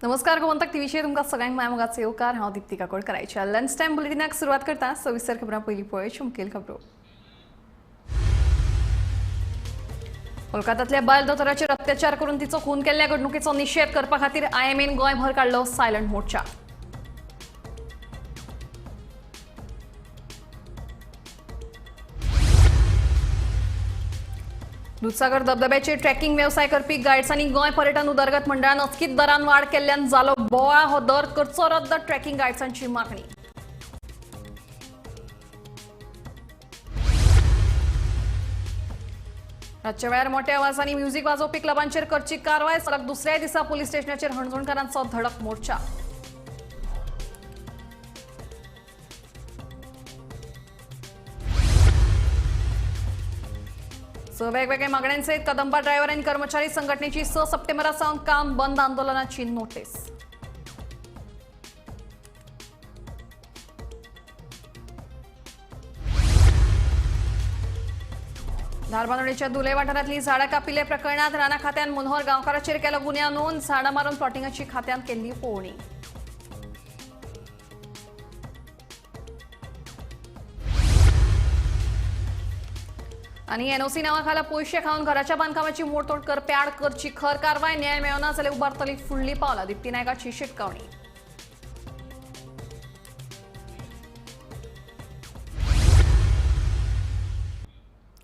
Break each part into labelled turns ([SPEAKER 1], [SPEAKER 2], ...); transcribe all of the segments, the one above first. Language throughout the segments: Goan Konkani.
[SPEAKER 1] नमस्कार, गोमंतक टीव्हीचेर तुमकां सगळ्यांक माया मोगाचो येवकार. हांव दीप्ती काकोडकराच्या लंच टायम बुलेटिनाक सुरवात करता. सविस्तर खबरां पयलीं पळोवया मुखेल खबरो. कोलकातांतल्या बायल दोतोराचेर अत्याचार करून तिचो खून केल्ल्या घडणुकेचो निशेध करपा खातीर आयएमएन गोंयभर काडलो सायलंट मोर्चा. दुधसागर धबधब्याचेर ट्रेकिंग वेवसाय करपी गायड्सांनी गोंय पर्यटन उदरगत मंडळान अचकीत दरान वाड केल्ल्यान जालो बोवाळ. हो दर करचो रद्द, ट्रेकिंग गायड्सांची मागणी. रातच्या वेळार मोठ्या आवाजांनी म्युझिक वाजोवपी क्लबांचेर करची कारवाय. सलग दुसऱ्या दिसा पुलीस स्टेशनाचेर हणजूणकारांचो धडक मोर्चा. वेगवेगळ्या मागण्यांसहित कदंबा ड्रायव्हर आणि कर्मचारी संघटनेची 6 सप्टेंबरा सावन काम बंद आंदोलनाची नोटीस. धारबांदोडेच्या दुले वाठारांतली झाडां कापिल्ल्या प्रकरणात राना खात्यान मनोहर गांवकाराचेर केलो गुन्यांव नोंद. झाडां मारून प्लॉटिंगाची खात्यान केल्ली पळोवणी. आणि एनओसी नावाखाला पैशे खाऊन घराच्या बांधकामाची मोडतोड करपी आड करची खर कारवाय. न्याय मेळना जाल्यार उबारतली फुडली पावलां. दीप्ती नायकाची शिटकावणी.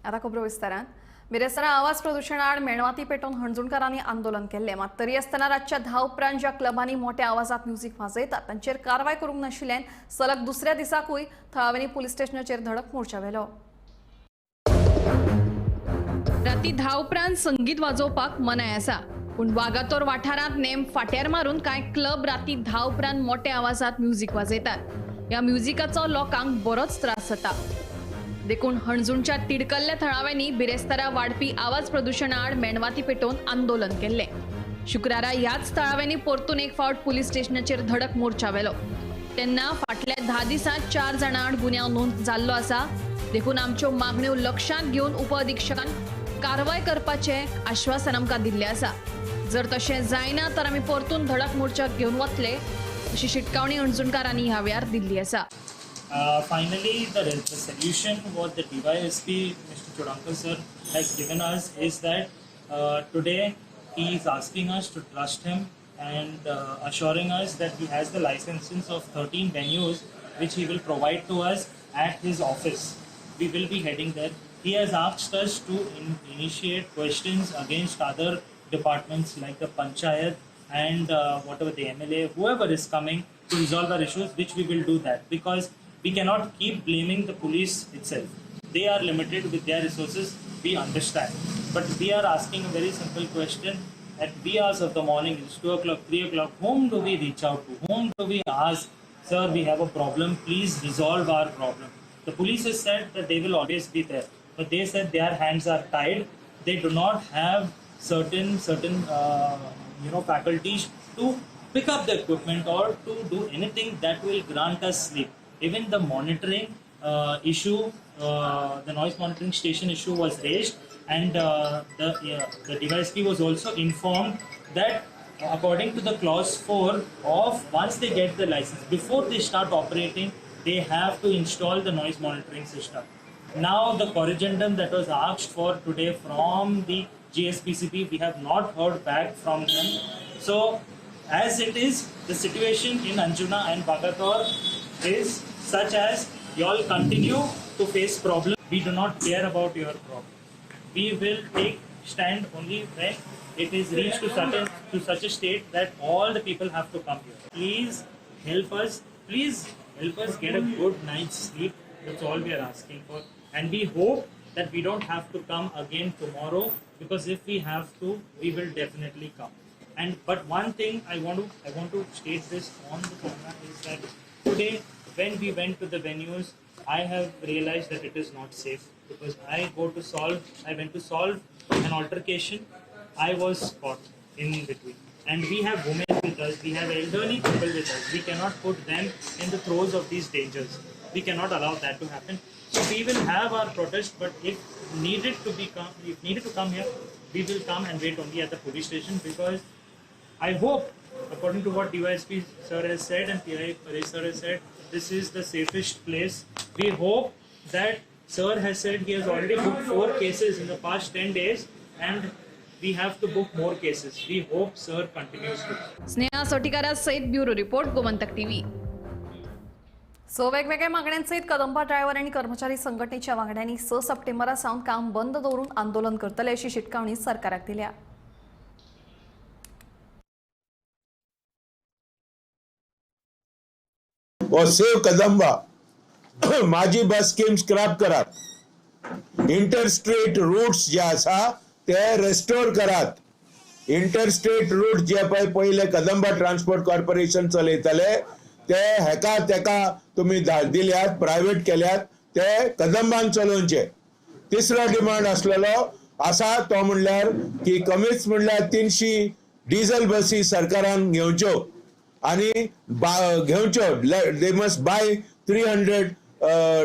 [SPEAKER 1] आता खबरो विस्तारान. बिरेस्तारा आवाज प्रदूषणाआड मेणवाती पेटोवन हणजूणकारांनी आंदोलन केल्लें. मात तरी आसतना रातच्या 10 उपरांत ज्या क्लबांनी मोठ्या आवाजात म्युझिक वाजयतात तांचेर कारवाय करूंक नाशिल्ल्यान सलग दुसऱ्या दिसाकूय थळाव्यांनी पुलीस स्टेशनाचेर धडक मोर्चा व्हेलो. राती 10 उपरांत संगीत वाजोवपाक मनाय आसा, पूण वागातोर वाठारांत नेम फाट्यार मारून कांय क्लब राती 10 उपरांत मोठ्या आवाजात म्युझिक वाजयतात. ह्या म्युझिकाचो लोकांक बरोच त्रास जाता. देखून हणजूणच्या तिडकल्ल्या थळाव्यांनी बिरेस्तारा वाडपी आवाज प्रदूषणाआड मेणवाती पेटोवन आंदोलन केल्लें. शुक्रारा ह्याच थळाव्यांनी परतून एक फावट पुलीस स्टेशनाचेर धडक मोर्चा व्हेलो. तेन्ना फाटल्या 10 दिसांत 4 जाणां आड गुन्यांव नोंद जाल्लो आसा. देखून आमच्यो मागण्यो लक्षांत घेवन उपअधिक्षकान कारवाय करपाचें आश्वासन आमकां दिल्लें आसा. जर तशें जायना तर आमी परतून धडक मोर्चा घेवन वतले अशी शिटकावणी हणजूणकारांनी ह्या वेळार दिल्ली आसा.
[SPEAKER 2] Finally, the solution what the DYSP Mr. Chodankar sir has given us is that today he is asking us to trust him and assuring us that he has the licenses of 13 venues which he will provide to us at his office. We will be heading there. He has asked us to initiate questions against other departments like the panchayat and whatever the MLA, whoever is coming to resolve our issues, which we will do that, because we cannot keep blaming the police itself. They are limited with their resources, we understand. But we are asking a very simple question. At wee hours of the morning, it's 2 o'clock, 3 o'clock, whom do we reach out to? Whom do we ask, sir, we have a problem, please resolve our problem? The police has said that they will always be there, but they said their hands are tied. They do not have certain faculties to pick up the equipment or to do anything that will grant us sleep. Even the monitoring issue, the noise monitoring station issue was raised, and the DYSP was also informed that according to the clause 4 of once they get the license, before they start operating, they have to install the noise monitoring system. Now the corrigendum that was asked for today from the GSPCB, we have not heard back from them. So as it is, the situation in Anjuna and Vagator is such as you all continue to face problems. We do not care about your problem. We will take stand only when it is reached to such a state that all the people have to come here. Please help us. Please help us get a good night's sleep. That's all we are asking for. And we hope that we don't have to come again tomorrow, because if we have to, we will definitely come. And but one thing I want to state this on the camera is that today when we went to the venues, I have realized that it is not safe, because I went to solve an altercation. I was caught in between. And we have women with us, we have elderly people with us. We cannot put them in the throes of these dangers. We cannot allow that to happen. So we will have our protest, but if needed to come here, we will come and wait only at the police station, because I hope According to what DYSP sir has said and PI Paresh sir has said, this is the safest place. We hope that sir has said he has already booked 4 cases in the past 10 days and we have to book more cases. We hope sir continues to.
[SPEAKER 1] Sneha Sotikara सहित bureau report, Gomantak TV. So वेगवेगळ्या मागण्यांसहित कदंबा ड्रायव्हर आणि कर्मचारी संघटनेच्या वांगड्यांनी 6 सप्टेंबरा सावन काम बंद दवरून आंदोलन करतले अशी शिटकावणी सरकाराक दिल्या.
[SPEAKER 3] सेव कदंबा, माझी बस स्कीम स्क्रॅप करात, इंटरस्टेट रूट्स जे आसा ते रेस्टोर करात. इंटरस्टेट रूट जे पळय पयले कदंबा ट्रान्सपोर्ट कॉर्पोरेशन चलयताले ते हेका तेका तुमी दिल्यात, प्रायवेट केल्यात, ते कदंबान चलोवचे. तिसरो डिमांड आसलेलो आसा तो म्हणल्यार की कमीच म्हणल्यार 300 डिझल बसी सरकारान घेवच्यो आनी घेवच्यो. They must buy 300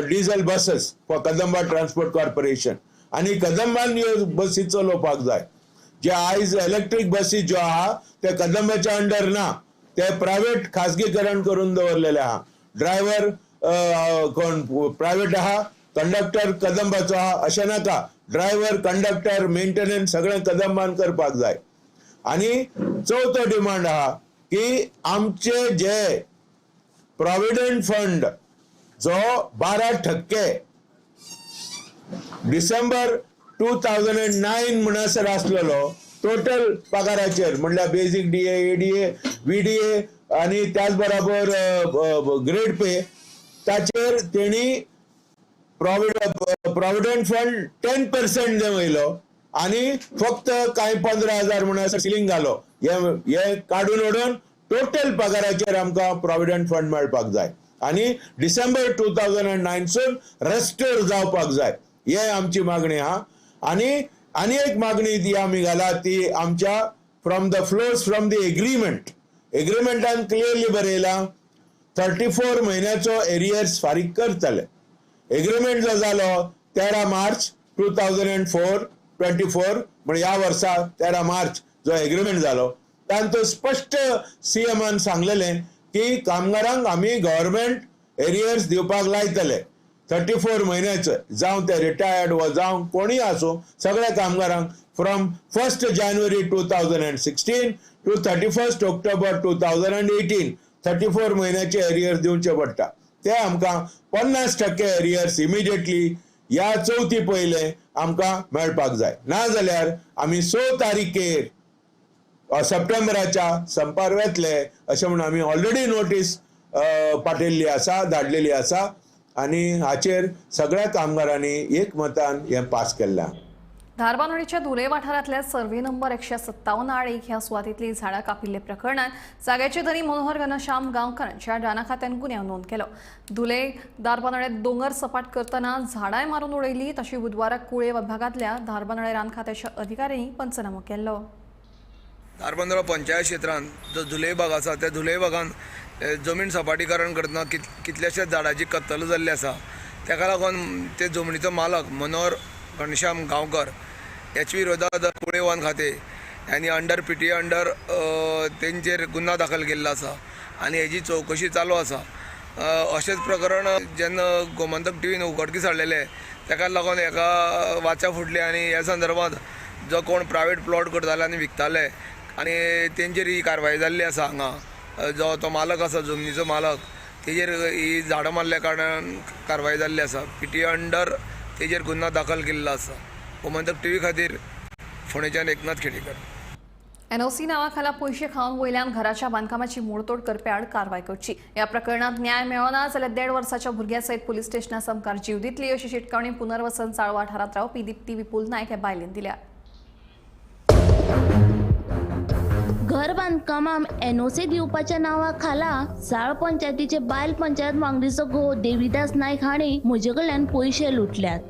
[SPEAKER 3] diesel buses for Kadamba transport corporation आनी कदंबान ह्यो बसी चलोवपाक जाय. जे आयज इलेक्ट्रीक बसी ज्यो आहा ते कदंबाच्या अंडर ना, ते प्रायवेट खाजगीकरण करून दवरलेले आहा. ड्रायव्हर कोण प्रायवेट आहा, कंडक्टर कदंबाचो आहा अशें नाका. ड्रायव्हर, कंडक्टर, मेंटेनन्स सगळें कदंबान करपाक जाय. आनी चवथो डिमांड आहा की आमचे जे प्रॉव्हिडंट फंड जो 12% डिसेंबर 2009 म्हणसर आसलेलो टोटल पगाराचेर, म्हणल्यार बेजीक डीए, एडीए, व्हीडीए आनी त्याच बराबर ग्रेड पे, ताचेर तेणी प्रॉव्हिडंट फंड 10% देंवयलो आनी फक्त कांय 15,000 म्हणसर सिलींग घालो. हे काडून उडोवन टोटल पगाराचेर आमकां प्रॉव्हिडंट फंड मेळपाक जाय आनी डिसेंबर 2009 सून रेस्टोर जावपाक जाय, हे आमची मागणी आहा. आनी आनी एक मागणी ती आमी घाला ती आमच्या from the floors from the agreement. एग्रीमेंटान clearly बरयला 34 म्हयन्याचो एरियर्स फारीक करतले. एग्रीमेंट जो जालो 13 मार्च 2024 म्हणजे ह्या वर्सा 13 मार्च जो एग्रीमेंट जालो तांतूत स्पश्ट सीएमान सांगलेलें की कामगारांक आमी गव्हर्मेंट एरियर्स दिवपाक लायतले 34 म्हयन्याचे, जावं ते रिटायर्ड वा जावं कोणूय आसूं, सगळ्या कामगारांक from 1 January 2016 to 31 October 2018 34 म्हयन्याचे एरियर्स दिवचे पडटा. ते आमकां 50% एरियर्स इमिडिएटली ह्या चवथी पयले आमकां मेळपाक जाय. ना जाल्यार आमी 6 तारखेर सप्टेंबराच्या संपार वेतले अशें म्हणून आमी ऑलरेडी नोटीस पाठयल्ली आसा, धाडलेली आसा आनी हाचेर सगळ्या कामगारांनी एकमतान हें पास केल्लें.
[SPEAKER 1] धारबांदोडेच्या धुले वाठारांतल्या सर्वे नंबर 157 आड 1 ह्या सुवातेंतली झाडां कापिल्ले प्रकरणात जाग्याचे धनी मनोहर घनश्याम गांवकर हांच्या राना खात्यान गुन्यांव नोंद केलो. धुले धारबांदोड्यात दोंगर सपाट करतना झाडांय मारून उडयली. तशी बुधवारा कुळे विभागांतल्या धारबांदोडे रान खात्याच्या अधिकाऱ्यांनी पंचनामो केल्लो.
[SPEAKER 4] धारबांदोडा पंचायत क्षेत्रांत जो धुले भाग आसा त्या धुले भागान जमीन सपाटीकरण करतना कितल्याशाच झाडांची कत्तल जाल्ली आसा. ताका लागून ते जमनीचो मालक मनोहर घनश्याम गांवकर ह्याच्या विरोधात कुळे वन खाते आनी अंडर PTA under तेंचेर गुन्यांव दाखल केल्लो आसा आनी हेजी चवकशी चालू आसा. अशेंच प्रकरण जेन्ना गोमंतक टीव्हीन उघडकीस हाडलेलें ताका लागून हेका वाचा फुटली आनी ह्या संदर्भात जो कोण प्रायवेट प्लॉट करताले आनी विकताले आनी तेंचेर ही कारवाय जाल्ली आसा. हांगा जो तो मालक आसा जमनीचो मालक तेजेर ही झाडां मारल्या कारणान कारवाय जाल्ली आसा. PTA under तेजेर गुन्यांव दाखल केल्लो आसा. गोमंतक टीव्ही खातीर फोंडेच्यान एकनाथ खेडेकर.
[SPEAKER 1] एनओसी नावाखाला पैशे खावन वयल्यान घराच्या बांदकामाची मोडतोड करप्या आड कारवाय करची. या प्रकरणात न्याय मेळना जाल्यार 1.5 वर्साच्या भुरग्या सयत पुलीस स्टेशना सामकार जीव दितली अशी शिटकावणी पुनर्वसन चाळ वाठारांत रावपी दीप्ती विपुल नायक ह्या बायलेन दिल्या.
[SPEAKER 5] घर बांदकामाक एनओसी दिवपाच्या नांवा खाला साळ पंचायतीचे बायल पंचायत वांगडीचो घोव देवीदास नायक हांणी म्हजे कडल्यान पयशे लुटल्यात.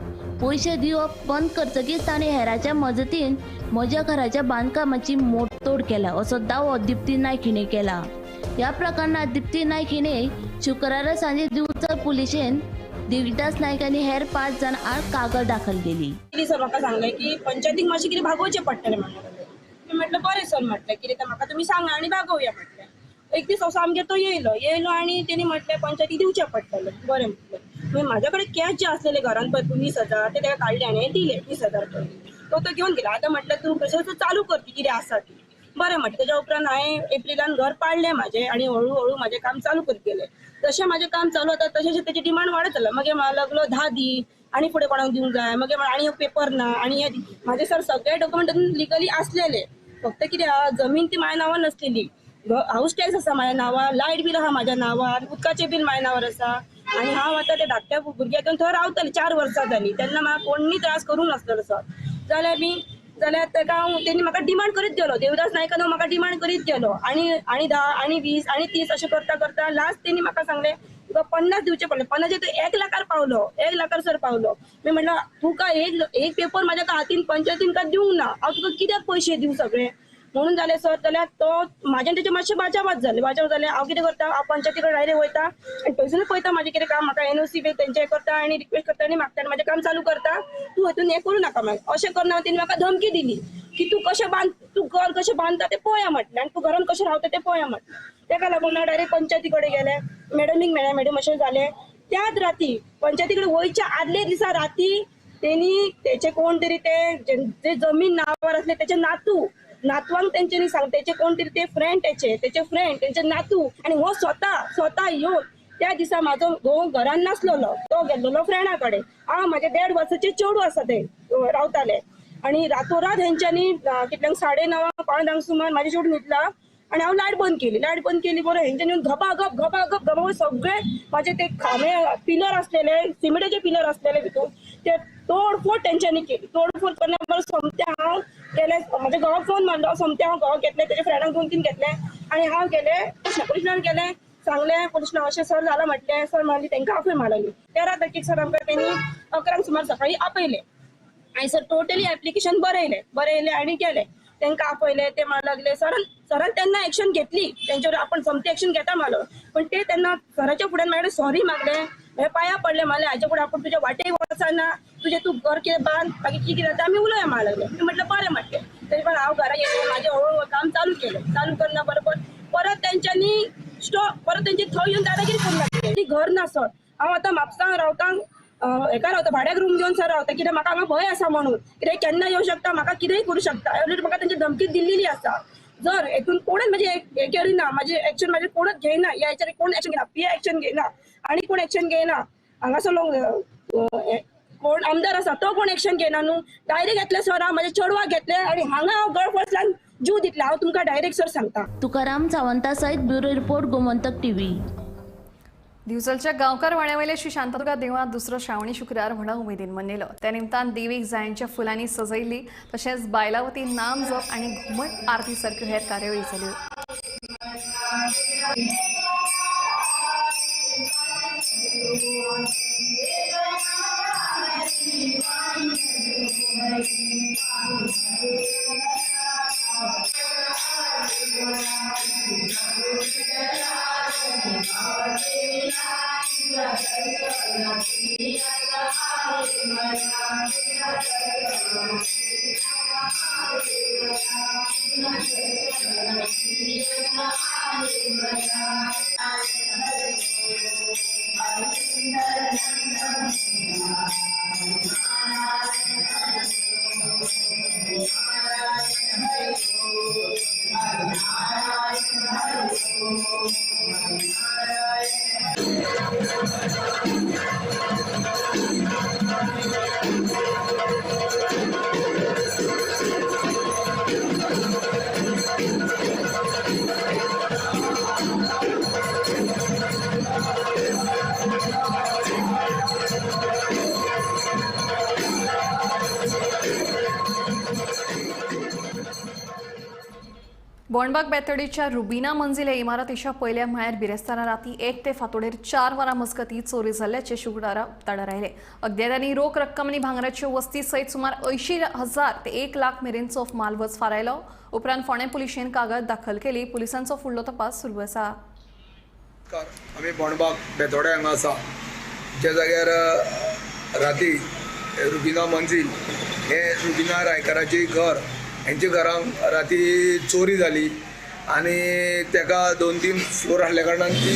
[SPEAKER 5] पयशे दिवप बंद करतकीच ताणें हेराच्या मजतीन म्हज्या घराच्या बांदकामाची मोडतोड केल्या असो दावो दीप्ती नायक हिणें केला. ह्या प्रकरणात दीप्ती नायक हिणें शुक्रारा सांजे दिवचल पुलिशेन देवीदास नायक आनी हेर 5 जाण आड कागद दाखल केली.
[SPEAKER 6] म्हाका सांगलें की पंचायतीक मातशें कितें भागोवचें पडटलें म्हणून. मी म्हटलं बरें सर म्हटलें कितें तें म्हाका तुमी सांगा आनी बागोवया म्हटलें. एक दीस असो आमगेर तो येयलो येयलो आनी तेणी म्हटलें पंचायती दिवचें पडटलें. बरें म्हटलें. मागीर म्हाज्या कडेन कॅश जे आसलेले घरान पळय 20,000 ते ताका काडले आनी दिले 20,000 पयलीं. तो तो घेवन गेलो. आतां म्हटलें तूं प्रोसेस चालू कर ती कितें आसा ती. बरें म्हटलें. तेज्या उपरांत हांवें एप्रिलान घर पाडलें म्हाजें आनी हळू हळू म्हाजें काम चालू करीत गेलें. जशें म्हाजें काम चालू जाता तशें तेजी डिमांड वाडत जालो. मागीर म्हाका लागलो 10 दी आनी फुडें कोणाक दिवंक जाय. मागीर आनी पेपर ना आनी हे म्हाजे सर सगळे डॉक्युमेंट लिगली आसलेले. फक्त कितें आहा जमीन ती म्हाज्या नांवार नासलेली. हावस टॅक्स आसा म्हाज्या नांवार, लायट बील आहा म्हाज्या नांवार, उदकाचें बील म्हाज्या नांवार आसा. आनी हांव आतां ते धाकट्या भुरग्याक घेवन थंय रावतालें. 4 वर्सां जालीं तेन्ना म्हाका कोण्णी त्रास करूंक नासलेलो सर. जाल्यार बी जाल्यार ताका हांव तेणी म्हाका डिमांड करीत गेलो. देवदास नायकान म्हाका डिमांड करीत गेलो आनी आनी 10 आनी 20 आनी 30 अशें करता करता लास्ट तेणी म्हाका सांगलें तुका 50 दिवचे पडले. 50 तो 1 लाखार पावलो. 1 लाखार सर पावलो. मी म्हटलं तुका एक पेपर म्हाज्या हातीन पंचायतीन का दिवंक ना, हांव तुका कित्याक पयशे दिवं सगळे म्हणून जालें सर. जाल्यार तो म्हाज्या तेचे मातशें बाचाबाच जालें. बाचाबाच जालें हांव कितें करता, हांव पंचायती कडेन डायरेक्ट वयता आनी थंयसरूच पळयता म्हाजें कितें काम. म्हाका एनओसी बी तेंचें करता आनी रिक्वेस्ट करता आनी मागता आनी म्हाजें काम चालू करता, तूं हितून हें करूं नाका. मागीर अशें करना तेणी म्हाका धमकी दिली की तूं कशें बांद, तूं घर कशें बांदता तें पळया म्हटलें आनी तूं घरान कशें रावता तें पळया म्हटलें. तेका लागून हांव डायरेक्ट पंचायती कडेन गेलें. मॅडमीक मेळ्ळें. मॅडम अशें जालें. त्याच राती पंचायती कडेन वयच्या आदले दिसा राती तेणी तेचे कोण तरी ते जे जमीन नांवार आसले तेचे नातू, नातवांक तेंच्यांनी सांग तेचे कोण तरी ते फ्रेंड तेचे तेचे फ्रेंड तेंचे नातू आनी हो स्वता स्वता येवन त्या दिसा म्हाजो घोव घरान नासलेलो, तो गेल्लेलो फ्रेंडा कडेन. हांव म्हाजे 1.5 वर्साचे चेडूं आसा ते रावताले आनी रातोरात हेंच्यांनी कितल्यांक 9:30 9:45 सुमार म्हाजें चेडूं न्हिदला आनी हांव लायट बंद केली. लायट बंद केली बरोबर हेंच्यांनी येवन घबाघप घबाघप घबाघप सगळे म्हाजे ते खांबे पिलर आसलेले, सिमेंटाचे पिलर आसलेले भितून ते तोडफोड तेंच्यांनी केली. तोडफोड करना बरोबर सोमतें हांव गेलें, म्हाज्या घोवाक फोन मारलो. सोमतें हांव घोवाक घेतलें, तेजे फ्रेंडाक 2-3 घेतलें आनी हांव गेलें पोलिशनान गेलें, सांगलें पोलिशनाक अशें सर जालां म्हटलें. सर मारली तेंकां आपय मारली. 13 तारखेक सर आमकां तेणी 11 सुमार सकाळीं आपयलें आनी सर टोटली एप्लिकेशन बरयलें बरयलें आनी गेलें. तेंकां आपयलें. ते म्हणूंक लागले सरान सरान तेन्ना एक्शन घेतली तेंच्यावर, आपण सोमती एक्शन घेता मालो. पण ते तेन्ना सराच्या फुड्यान म्हाजे सॉरी मागलें, हे पांया पडले मारले हाच्या फुडें आपूण तुज्या वाटेक वचना, तुजें तूं घर कितें बांद, मागीर कितें जाता आमी उलोवया म्हणूंक लागले. मी म्हटलें बरें म्हटलें. तरी पण हांव घरा येयलें, म्हाजें हळू हळू काम चालू केलें. चालू करना बरोबर परत तेंच्यांनी स्टॉप, परत तेंचे थंय येवन दादागिरी करूंक लागले. ती घर ना सर, हांव आतां म्हापसा रावता, हेका रावता, भाड्याक रूम घेवन सर रावता, कित्याक म्हाका हांगा भंय आसा म्हणून, कित्याक केन्ना येवं शकता, म्हाका कितेंय करूं शकता. ऑलरेडी म्हाका तेंची धमकी दिल्लेली आसा. जर हेतून कोणच म्हणजे हें करिना, म्हाजें एक्शन म्हाजें कोणच घेयना, ह्या हेचेर कोण एक्शन घेयना, पी एक्शन घेयना आनी कोण एक्शन घेयना. हांगासरलो कोण आमदार आसा तो कोण एक्शन घेयना न्हू. डायरेक्ट येतले सर, हांव म्हाज्या चेडवाक घेतलें आनी हांगा हांव गळफसल्यान जीव दितलें, हांव तुमकां डायरेक्ट सर सांगता.
[SPEAKER 5] तुकाराम सावंता सयत ब्युरो रिपोर्ट, गोमंतक टीव्ही.
[SPEAKER 1] दिवचलच्या गांवकार वाड्यावयल्या श्री शांतादुर्गा देवळांत दुसरो श्रावणी शुक्रार व्हडा उमेदीन मनयलो. त्या निमतान देवीक जायांच्या फुलांनी सजयल्ली, तशेंच बायलां वतीन नाम जप आनी घुमट आरती सारक्यो हेर कार्यावळी जाल्यो. बोंडबाग बेतडीच्या रुबीना मंजिल हे इमारतीच्या पयल्या माळ्यार बिरेस्तारा राती 1 ते फांतोडेर 4 वरां मजगतीं चोरी जाल्ल्याचें शुक्रारा उक्ताडार आयलें. अज्ञातांनी रोख रक्कम आनी भांगराच्यो वस्ती सयत सुमार 80,000 ते 1 लाख मेरेनचो मालवज फारायलो. उपरांत फोंडें पुलिशेन कागद दाखल केली. पुलिसांचो फुडलो तपास सुरू आसा.
[SPEAKER 4] आमी बोंडबाग बेतोडे हांगा आसा, ज्या जाग्यार राती रुबीना मंजिल हे रुबीना रायकाराचें घर हेंच्या घरांक राती चोरी जाली आनी तेका 2-3 फ्लोर आसल्या कारणान ती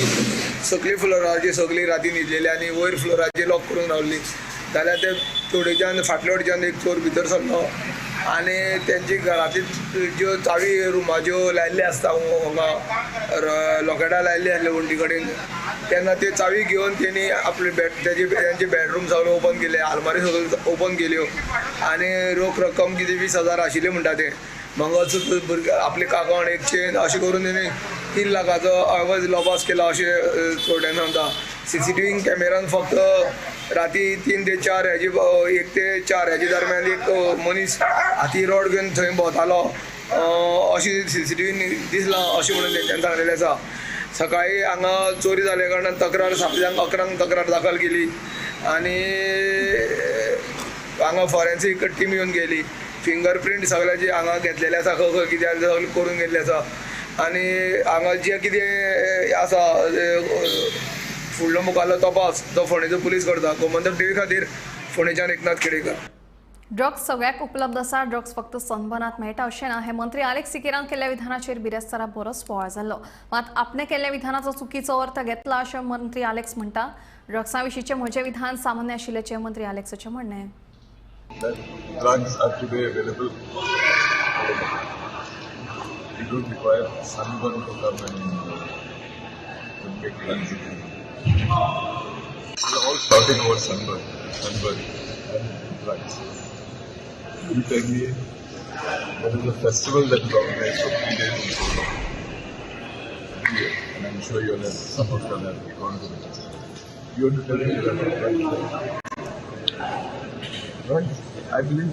[SPEAKER 4] सकली फ्लोराची सगळी राती न्हिदलेली आनी वयर फ्लोराची लॉक करून रावली. जाल्यार ते थोडेच्यान फाटल्या वटेच्यान एक चोर भितर सरलो आनी तेंची घरांतली ज्यो चावी रुमाच्यो लायिल्ल्यो आसता हांगा लॉकेटां लायिल्ली आसली वण्टी कडेन, तेन्ना त्यो चावी घेवन तेणी आपले तेंचे बेडरूम सगळे ओपन केले, आलमारी सगळ्यो ओपन केल्यो आनी रोख रक्कम कितें 20,000 आशिल्ली म्हणटा ते मंगळसूत्र, भुरगे आपले काकण, एक चेन अशें करून तेणी 3 लाखाचो आवाज लॉबास केला अशें चोरट्यांनी सांगता. सीसीटीव्ही कॅमेरान फक्त राती 3 ते 4 हेजी 1 ते 4 हेजे दरम्यान एक मनीस हाती रॉड घेवन थंय भोंवतालो अशें सीसीटीव्ही दिसलां अशें म्हणून तेंच्यांनी सांगलेलें आसा. सकाळी हांगा चोरी जाल्या कारणान तक्रार 11:30 तक्रार दाखल केली आनी हांगा फॉरेन्सीक टीम येवन गेली. फिंगरप्रिंट सगळ्याचे हांगा घेतलेले आसा, खंय खंय कितें आसा सगळें करून गेल्लें आसा आनी हांगा जें कितें आसा फुडलो मुखारलो तपास तो फोंडेचो पुलीस करता. गोमंतक टीव्ही खातीर फोंडेच्यान एकनाथ खेडेकर.
[SPEAKER 1] ड्रग्स सगळ्याक उपलब्ध आसा, ड्रग्स फक्त सनबर्नात मेळटा अशें ना हें मंत्री आलेक्स सिकेरान केल्ल्या विधानाचेर बिरेस्तारा बरोच बोवाळ जाल्लो. मात आपणे केल्ल्या विधानाचो चुकीचो अर्थ घेतला अशें मंत्री आलेक्स म्हणटा. ड्रग्सां विशींचें म्हजें विधान सामान्य आशिल्ल्याचें मंत्री आलेक्साचें म्हणणें.
[SPEAKER 7] Drugs are today available. You don't require sunburn to come and make drugs. We are all talking about sunburn and drugs. You tell me, there is a festival that is organized for 3 days in Solo. And I'm sure you'll have, some of you have gone to the festival. You want to tell me that drugs? Drugs, I believe,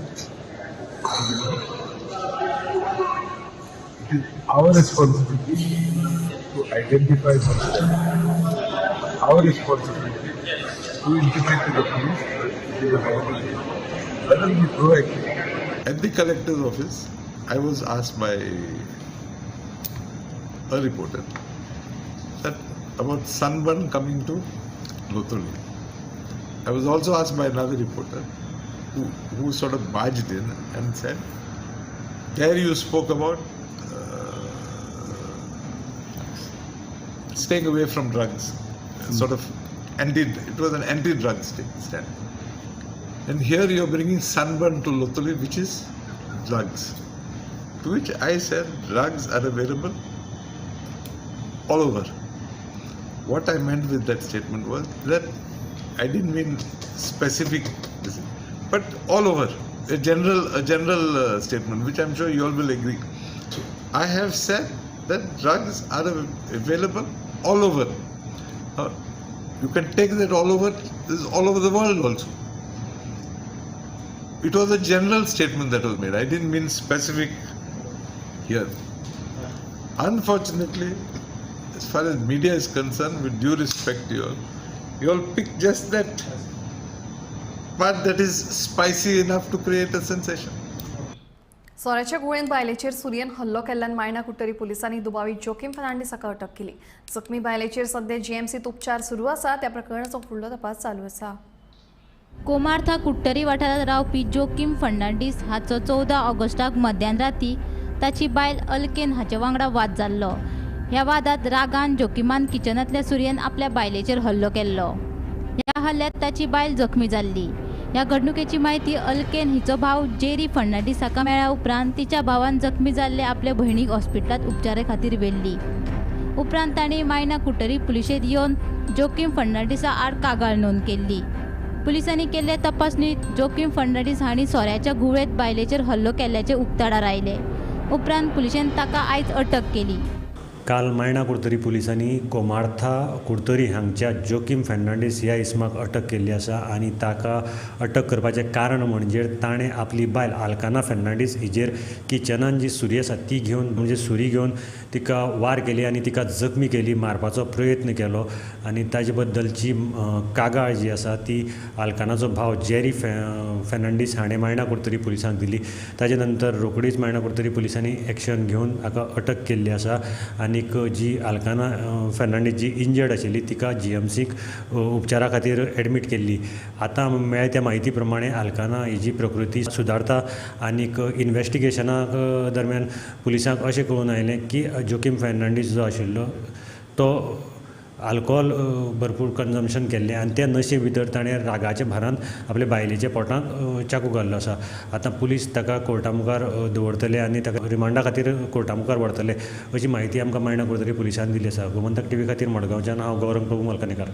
[SPEAKER 7] it is our responsibility to identify such them. Our responsibility to intimate to the police that it is a violation. Let us be proactive.
[SPEAKER 8] At the collector's office, I was asked by a reporter that about sunburn coming to Loutolim. I was also asked by another reporter who sort of barged in and said, there you spoke about staying away from drugs, sort of it was an anti-drug stand. And here you're bringing sunburn to Loutolim, which is drugs. To which I said, drugs are available all over. What I meant with that statement was that I didn't mean specific, but all over, a general statement, which I'm sure you all will agree. So I have said that drugs are available all over. You can take that all over, this is all over the world also. It was a general statement that was made. I didn't mean specific here. Unfortunately, as far as media is concerned, with due respect to you all, you all pick just that part that is spicy enough to create a sensation.
[SPEAKER 1] सोऱ्याच्या गुळेन बायलेचेर सुरयेन हल्लो केल्ल्यान मायणा कुट्टरी पुलिसांनी दुबावीत जोकीम फर्नांडीस हाका अटक केली. जखमी बायलेचेर सध्या जीएमसीत उपचार सुरू आसा. त्या प्रकरणाचो फुडलो तपास चालू आसा.
[SPEAKER 5] कोमार्था कुट्टरी वाठारांत रावपी जोकीम फर्नांडीस हाचो 14 ऑगस्टाक मध्यान राती ताची बायल अलकेन हाचे वांगडा वाद जाल्लो. ह्या वादात रागान जोकीमान किचनांतल्या सुरयेन आपल्या बायलेचेर हल्लो केल्लो. ह्या हल्ल्यांत ताची बायल जखमी जाल्ली. ह्या घडणुकेची म्हायती अलकेन हिचो भाव जेरी फर्नांडीस हाका मेळ्ळ्या उपरांत तिच्या भावान जखमी जाल्ले आपले भयणीक हॉस्पिटलांत उपचारा खातीर व्हेल्ली. उपरांत तांणी मायणा कुट्टरी पुलिशेंत येवन जोकीम फर्नांडीसा आड कागाळ नोंद केल्ली. पुलिसांनी केल्ले तपासणीत जोकीम फर्नांडीस हांणी सोऱ्याच्या घुंवळेंत बायलेचेर हल्लो केल्ल्याचें उक्ताडार आयलें. उपरांत पुलिशेन ताका आयज अटक केली.
[SPEAKER 9] काल मायणा कुडतरी पुलिसांनी कोमार्था कुडतरी हांगच्या जोकीम फर्नांडीस ह्या इसमाक अटक केल्ली आसा आनी ताका अटक करपाचें कारण म्हणजे ताणें आपली बायल आल्काना फर्नांडीस हिजेर किचनान जी सुरी आसा ती घेवन म्हणजे सुरी घेवन तिका वार केली आनी तिका जखमी केली, मारपाचो प्रयत्न केलो आनी ताजे बद्दलची कागाळ जी आसा ती आल्कानाचो भाव जेरी फर्नांडीस हाणें मायणा कुडतरी पुलिसांक दिली. ताजे नंतर रोखडीच मायणा कुडतरी पुलिसांनी एक्शन घेवन हाका अटक केल्ली आसा आनी आनीक जी आल्काना फेर्नांडीस जी इंजर्ड आशिल्ली तिका जीएमसीक उपचारा खातीर एडमीट केल्ली. आतां मेळ्ळ्या त्या म्हायती प्रमाणे आल्काना हिजी प्रकृती सुदारता आनीक इन्वेस्टिगेशनाक दरम्यान पुलिसांक अशें कळून आयलें की जोकीम फेर्नांडीस जो आशिल्लो तो आल्कोहोल भरपूर कन्जम्पशन केल्लें आनी त्या नशे भितर ताणें रागाच्या भारान आपल्या बायलेच्या पोटांत चाकू घाल्लो आसा. आतां पुलीस ताका कोर्टा मुखार दवरतले आनी ताका रिमांडा खातीर कोर्टा मुखार व्हरतले अशी म्हायती आमकां मायणा कुडतरी पुलिसांनी दिली आसा. गोमंतक टीव्ही खातीर मडगांवच्यान हांव गौरंग प्रभू मलकनेकर.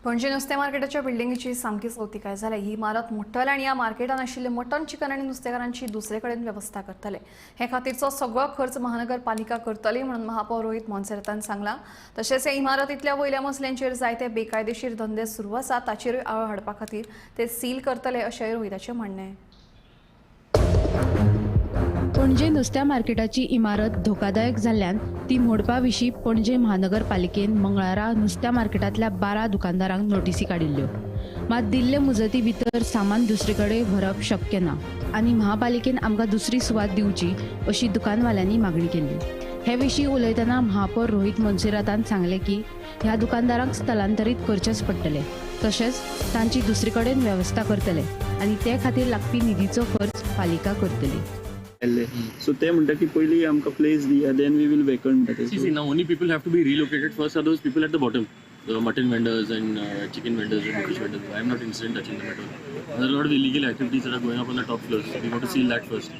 [SPEAKER 1] पणजे नुस्तें मार्केटाच्या बिल्डिंगेची सामकी अवतिकाय जाल्या. ही इमारत मोडटले आनी ह्या मार्केटान आशिल्ले मटन चिकन आनी नुस्तेकारांची दुसरे कडेन वेवस्था करतले. हे खातीरचो सगळो खर्च महानगरपालिका करतली म्हणून महापौर रोहित मोन्सेरातान सांगला. तशेंच हे इमारतींतल्या वयल्या मजल्यांचेर जायते बेकायदेशीर धंदे सुरू आसात ताचेरूय आळो हाडपा खातीर ते सील करतले अशेंय रोहिताचें म्हणणें.
[SPEAKER 10] पणजे नुस्त्या मार्केटाची इमारत धोकादायक जाल्ल्यान ती मोडपा विशीं पणजे महानगरपालिकेन मंगळारा नुस्त्या मार्केटांतल्या 12 दुकानदारांक नोटीसी काडिल्ल्यो. मात दिल्ले मुजती भितर सामान दुसरे कडेन व्हरप शक्य ना आनी महापालिकेन आमकां दुसरी सुवात दिवची अशी दुकानवाल्यांनी मागणी केल्ली. हे विशीं उलयतना महापौर रोहित मोन्सेरातान सांगलें की ह्या दुकानदारांक स्थलांतरीत करचेंच पडटलें, तशेंच तांची दुसरे कडेन वेवस्था करतले आनी ते खातीर लागपी निधीचो खर्च पालिका करतली.
[SPEAKER 11] So ते म्हणटा की पयली आमकां प्लेस दिया, then we will vacant.
[SPEAKER 12] See, now only people have to be relocated first are those people at the bottom, the mutton vendors and chicken vendors and fish vendors. I am not interested in touching them at all. There are a lot of illegal activities that are going up on the top floors. So we want to seal that first.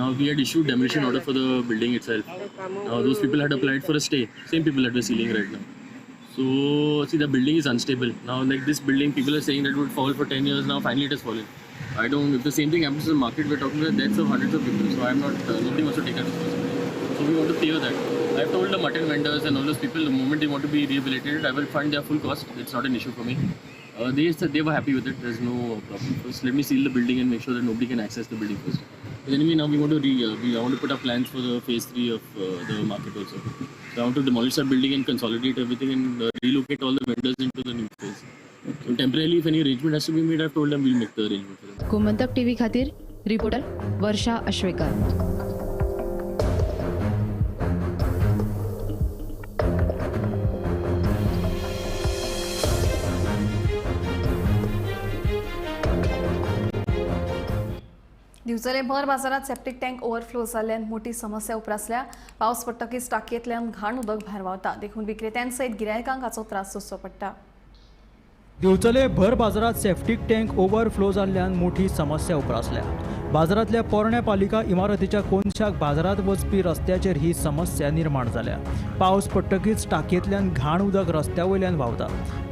[SPEAKER 12] Now we had issued demolition order for the building itself. Now those people had applied for a stay. Same people that we're sealing right now. So see, the building is unstable. Now like this building, people are saying that it would fall for 10 years. Now finally it has fallen. I don't, if the same thing happens in the market, we're talking about deaths of hundreds of people. So I'm not, nobody wants to take that responsibility. So we want to clear that. I've told the mutton vendors and all those people, the moment they want to be rehabilitated, I will fund their full cost. It's not an issue for me. They said they were happy with it. There's no problem. First, let me seal the building and make sure that nobody can access the building first. But anyway, now we want to I want to put up plans for the phase 3 of the market also. So I want to demolish that building and consolidate everything and relocate all the vendors into the new phase. So temporarily, if any arrangement has to be made, I've told them we'll make the arrangement for them.
[SPEAKER 10] Gomantak TV खातीर रिपोर्टर वर्षा अश्वेकर.
[SPEAKER 1] दिवचले भर बाजारात सेप्टीक टँक ओव्हरफ्लो जाल्ल्यान मोठी समस्या उप्रासल्या. पावस पडटकीच टाकयेंतल्यान घाण उदक भायर व्हांवता, देखून विक्रेत्यांसयत गिरायकांक हाचो त्रास सोंसचो पडटा.
[SPEAKER 13] दिवचले भर बाजारात सेप्टीक टँक ओव्हरफ्लो जाल्ल्यान मोठी समस्या उप्रासल्या. बाजारांतल्या पोरण्या पालिका इमारतीच्या कोनशाक बाजारात वचपी रस्त्याचेर ही समस्या निर्माण जाल्या. पावस पडटकीच टाकयेंतल्यान घाण उदक रस्त्या वयल्यान व्हांवता.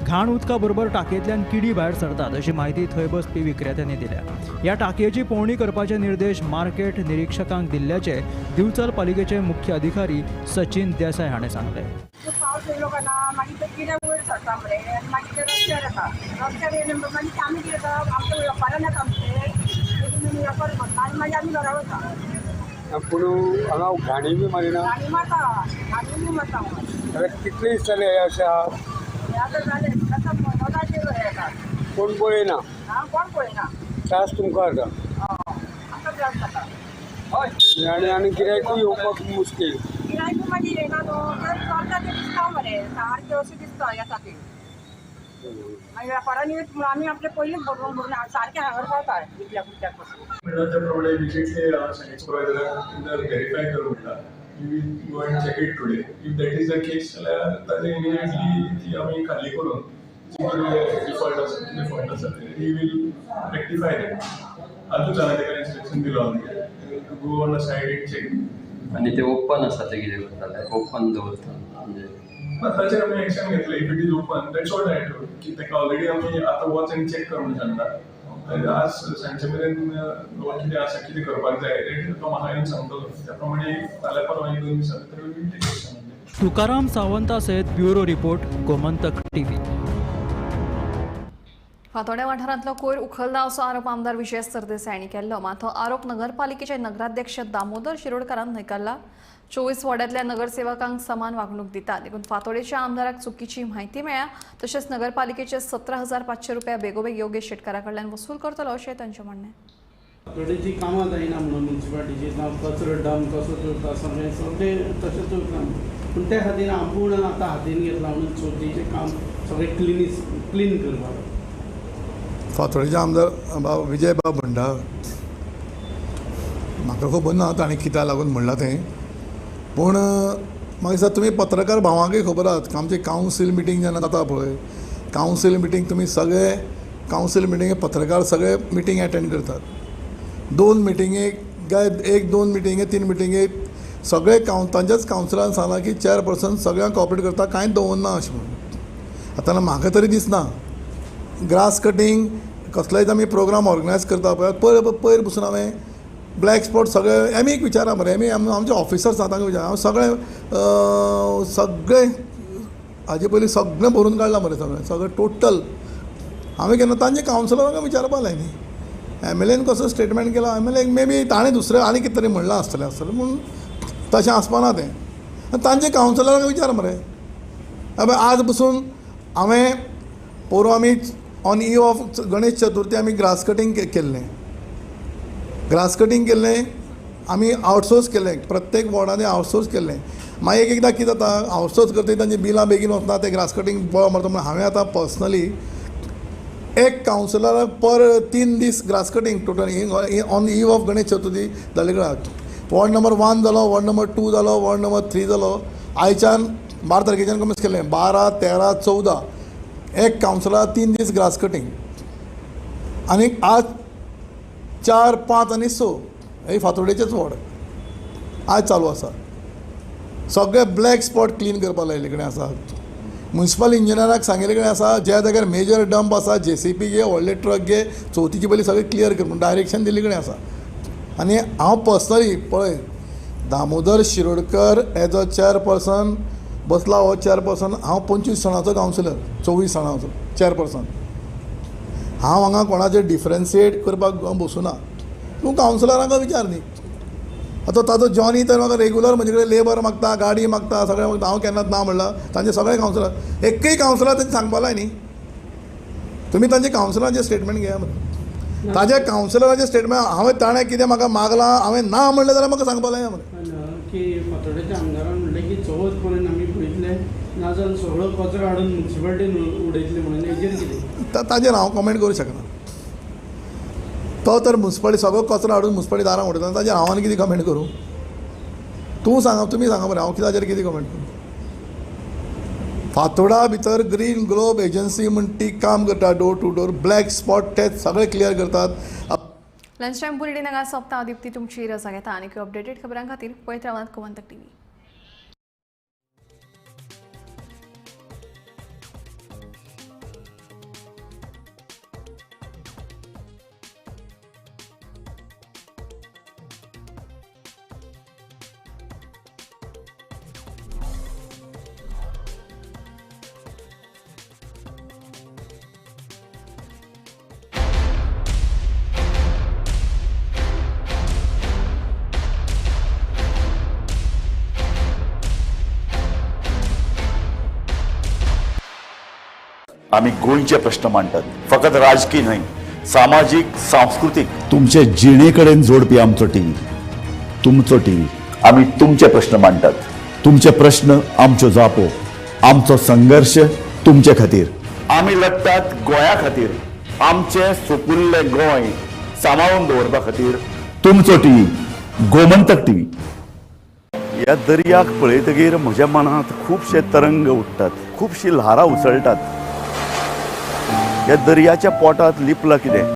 [SPEAKER 13] घाण उदका बरोबर टाकयेंतल्यान किडी भायर सरतात अशी म्हायती थंय बसपी विक्रेत्यांनी दिल्या. ह्या टाकयेची पळोवणी करपाचे निर्देश मार्केट निरिक्षकांक दिल्ल्याचे दिवचल पालिकेचे मुख्य अधिकारी सचिन देसाय हाणें सांगलें.
[SPEAKER 6] पावस येयलो काय ना मागीर ते किडे वयर सरता मरे आनी मागीर ते रस्त्यार येता. रस्त्यार येयले म्हणटकच मागीर आमी कितें करता, आमच्या वेपारान येता आमचे वेपार करता आनी मागीर आमी घरा वता.
[SPEAKER 7] पूण हांगा घाणी बी मारिना?
[SPEAKER 6] घाणी मारता, घाणी बी मारता.
[SPEAKER 7] कितले दीस जाले हे अशें आहा?
[SPEAKER 6] हें आतां जालें, आतां म्हयनो जाले येता.
[SPEAKER 7] कोण पळयना?
[SPEAKER 6] आं, कोण पळयना.
[SPEAKER 7] त्रास तुमकां जाता?
[SPEAKER 6] आमकां त्रास जाता.
[SPEAKER 7] हय. आनी आनी गिरायकूय येवपाक मुश्कील.
[SPEAKER 6] गिरायकूय मागीर येना न्हू, तर चलता तें दिसता मरे, सारकें अशें दिसता येता तें. मागीर वेपारांनी आमी आपले पयलींच भरून भरून सारकें हांगर पावता इतल्या पुरत्याक पसून.
[SPEAKER 7] म्हणल्यार त्या प्रमाणे इमिजिएटली हांव सुपरवायजराक व्हेरीफाय करूं म्हणटा. We will go and check it today. If that is the case जाल्यार ताजें इमिजिएटली ती आमी खाली करून जी कितें डिफॉल्ट आसा कितें फॉल्ट आसा he will rectify that. आजूच हांवें ताका इन्स्ट्रक्शन दिलो to go on a side and check.
[SPEAKER 14] आनी ते ओपन आसा ते कितें करताले, ओपन दवरता म्हणजे
[SPEAKER 7] ताचेर आमी एक्शन घेतले. If it is open that's what I told की ताका ऑलरेडी आमी आतां वच आनी चॅक कर म्हणून सांगला. आज सांजचे मेरेन कितें आसा कितें करपाक जाय तो म्हाका येवन सांगतलो, त्या प्रमाणे फाल्यां परवां एक दोन दिसां भितर we will take action.
[SPEAKER 13] Tukaram Savanta सयत ब्युरो रिपोर्ट, गोमंतक टीव्ही.
[SPEAKER 1] फातोड्या वाठारांतलो कोयर उखलला असो आरोप आमदार विजय सरदेसाय हांणी केल्लो. मात हो आरोप नगरपालिकेचे नगराध्यक्ष दामोदर शिरोडकारान न्हयकारला. 24 वॉर्डांतल्या नगरसेवकांक समान वागणूक दिता, देखून फातोडेच्या आमदाराक चुकीची म्हायती मेळ्ळ्या. तशेंच नगरपालिकेचे 17,500 रुपया बेगोबेग योगेश शेटकारा कडल्यान वसूल करतलो अशें तांचें म्हणणें.
[SPEAKER 11] फातोडेची कामां जायना म्हणून म्युनिसिपालिटीची, जावं कचरो डंप कसो उरता, सगळें सगळें तशेंच उरता. पूण त्या खातीर आपूण आतां हातीन घेतला म्हणून चवथीचें काम सगळें क्लीन करपाक.
[SPEAKER 15] फातोडेचे आमदार बाब विजय बाब भंडार, म्हाका खबर ना ताणें कित्याक लागून म्हणलां तें, पूण म्हाका दिसता तुमी पत्रकार भावांकय खबर आहात आमची कावन्सील मिटींग जेन्ना जाता पळय, कावन्सील मिटींग तुमी सगळे कावन्सील मिटींगे पत्रकार सगळे मिटींग एटेंड करतात. 2 मिटिंगेक काय 1-2 मिटिंगे 3 मिटिंगेक सगळे तांच्याच कावन्सिलान सांगलां की चेअरपर्सन सगळ्यांक कॉपरेट करता, कांयच दवरना अशें म्हणून. आतां म्हाका तरी दिसना ग्रास कटींग कसलोय आमी प्रोग्राम ऑर्गनायज करता पळय, पयर पसून हांवें ब्लॅक स्पॉट सगळे एमीक विचारा मरे, एमी आमचे ऑफिसर्स आसा तांकां विचारा, हांव सगळे सगळे हाजे पयलीं सगळें भरून काडलां मरे, सगळें सगळें टोटल हांवें केन्ना तांचे कावन्सिलरांक विचारपा लाय न्ही. एम एल एन कसो स्टेटमेंट केला, एम एल एक मे बी ताणें दुसरें आनी कितें तरी म्हणलां आसतलें आसतलें, पूण तशें आसपाना तें. आनी तांचे कावन्सिलरांक विचार मरे. आज पसून हांवें पोरूं आमी on eve of Ganesh Chaturthi आमी ग्रास कटींग केल्लें, ग्रास कटींग केल्लें आमी आवटसोर्स केल्लें, प्रत्येक वॉर्डांनी आवटसोर्स केल्लें. मागीर एक एकदां कितें जाता, आवटसोर्स करतकीर तांची बिलां बेगीन वचना, ते ग्रास कटींग बळ मारता. म्हणून हांवें आतां पर्सनली एक कावन्सिलराक पर 3 दीस grass cutting total on eve of Ganesh Chaturthi जाले कडेन. वॉर्ड नंबर 1 जालो, वॉर्ड नंबर 2 जालो, वॉर्ड नंबर 3 जालो. आयच्यान 12 तारखेच्यान कमीच केलें, 12, 13, 14 एक कावन्सिलराक 3 दीस ग्रास कटींग. आनी आज 4, 5 आनी 6 हे फातोडेचेच वॉर्ड आज चालू आसा. सगळे ब्लॅक स्पॉट क्लीन करपाक लायिल्ले कडेन आसा. म्युनिसिपल इंजिनियराक सांगिल्ले कडेन आसा, ज्या जाग्यार मेजर डंप आसा जेसीबी घे, व्हडले ट्रक घे, चवथीचे पयलीं सगळें क्लियर कर म्हूण डायरेक्शन दिल्ले कडेन आसा. आनी हांव पर्सनली पळय Damodar Shirodkar as a chairperson बसला हो चेअरपर्सन, हांव 25 जाणांचो कावन्सिलर, 24 जाणांचो चेअरपर्सन. हांव हांगा कोणाचेर डिफरन्शिएट करपाक बसूना. तूं कावन्सिलरांक विचार न्ही. आतां ताजो जॉनी तर म्हाका रेगुलर म्हजे कडेन लेबर मागता, गाडी मागता, सगळें मागता. हांव केन्नाच ना म्हणलां. तांचे सगळे कावन्सिलर, एकय कावन्सिलर तांचे सांगपा लाय न्ही. तुमी तांचे कावन्सिलरांचे स्टेटमेंट घेया मरे. ताजे कावन्सिलराचें स्टेटमेंट हांवें ताणें कितें म्हाका मागलां, हांवें ना म्हणलें जाल्यार म्हाका सांगपा लाय मरे.
[SPEAKER 11] की फातोडेच्या आमदारान म्हणलें की चवथ पर्यंत आमी पळयतले, नाजाल्यार सगळो कचरो हाडून म्युनिसिपालिटीन उडयतले म्हणून, हेजेर कितें?
[SPEAKER 15] ताजेर हांव कमेंट करूं शकना. तो तर म्युनिसिपालिटी सगळो कचरो हाडून म्युनिसिपालिटी दारां उडयता, ताजेर हांव आनी कितें कमेंट करूं? तूं सांगा, तुमी सांगा बरें, हांव ताजेर कितें कमेंट करूं? फातोडा भितर ग्रीन ग्लोब एजन्सी म्हण ती काम करता, door to door black spot ते सगळे क्लियर करतात.
[SPEAKER 1] लंच टायम बुलेटिन हांगा सोंपता. दीप्ती तुमची रजा घेता. आनी अपडेटेड खबरां खातीर पळयत रावात गोमंतक टीव्ही.
[SPEAKER 16] आमी गोंयचे प्रश्न मांडटात, फकत राजकीय न्हय, सामाजीक, सांस्कृतीक, तुमचे जिणे कडेन जोडपी आमचो टीव्ही, तुमचो टीव्ही. आमी तुमचे प्रश्न मांडटात, तुमचे प्रश्न आमच्यो जापो, आमचो संघर्श तुमचे खातीर. आमी लढटात गोंया खातीर, आमचें सुपुल्लें गोंय सांबाळून दवरपा खातीर. तुमचो टीव्ही, गोमंतक टीव्ही. ह्या दर्याक पळयतगीर म्हज्या मनांत खुबशे तरंग उठ्ठात, खुबशी ल्हारां उसळटात. ह्या दर्याच्या पोटांत लिपलां कितें?